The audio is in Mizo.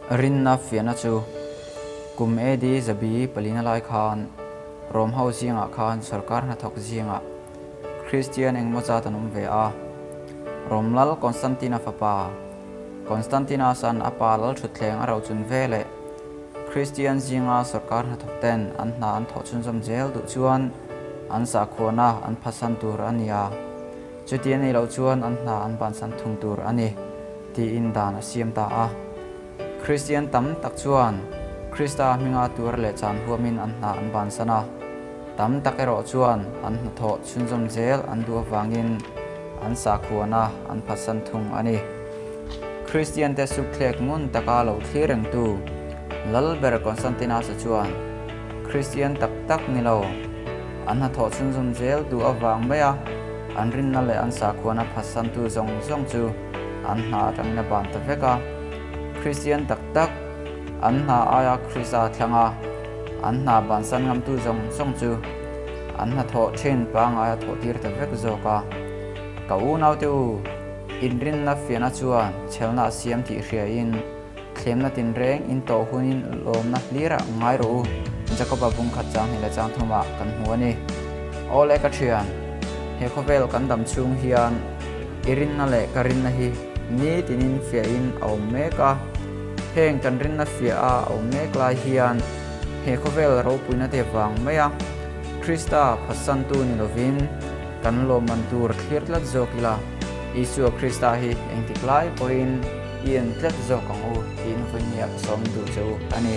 Rinna fiahna chu kum AD 400 na lai khan Rom ho zingah khan sorkar hnathawk zingah Kristian engemaw zat an awm ve a. Rom lal Constantine-a fapa Constantinus-a'n a pa lal thutthleng a rochun ve leh Kristian zinga sorkar hnathawk ten an hna an thawh chhunzawm zel duh chuan an sakhuana an phatsan tur a ni a, chuti a nih loh chuan an hna an bansan thung tur a ni, tiin dan a siam ta a. Kristian tam tak chuan Krista hminga tuar leh chan huamin an hna an bansan a, tam tak erawh chuan an hnathawh chhunzawm zel an duh avangin an sakhuana an phatsan thung a ni. Kristiante sukthlek ngun taka lo thlir rengtu Lalber Constantinus-a chuan Kristian tak tak ni lo, an hnathawh chhunzawm zel duh avang maia an rinna leh an sakhuana phatsantu zawng zawng chu an hna atangin a ban ta vek a. Kristian tak tak, an hna aia Krista thlanga an hna bansan ngamtu zawng zawng chu an hnathawh thin pangaia thawhtir ta vek zawk a. Ka unaute u! Inrinna fiahna chuan chhelna a siam tih hriain, thlemna tinreng in tawh hunin lawmna hlirah ngai rawh u, Jakoba bung khat chang hnih leh chang thumah kan hmu a ni. Aw le ka thian, he khawvel kan dam chhung hian i rinna leh ka rinna hi nitinin fiahin a awm mek a. Heng kan rinna fiah a awm mek lai hian he khawvel ropuina te vang mai a, Krista phatsantu ni lovin, Kan lawmman tur thlir tlat zawk ila, Isua Krista hi engtik lai pawhin i en tlat zawk ang u tiin vawinia ka sawm duh che u a ni.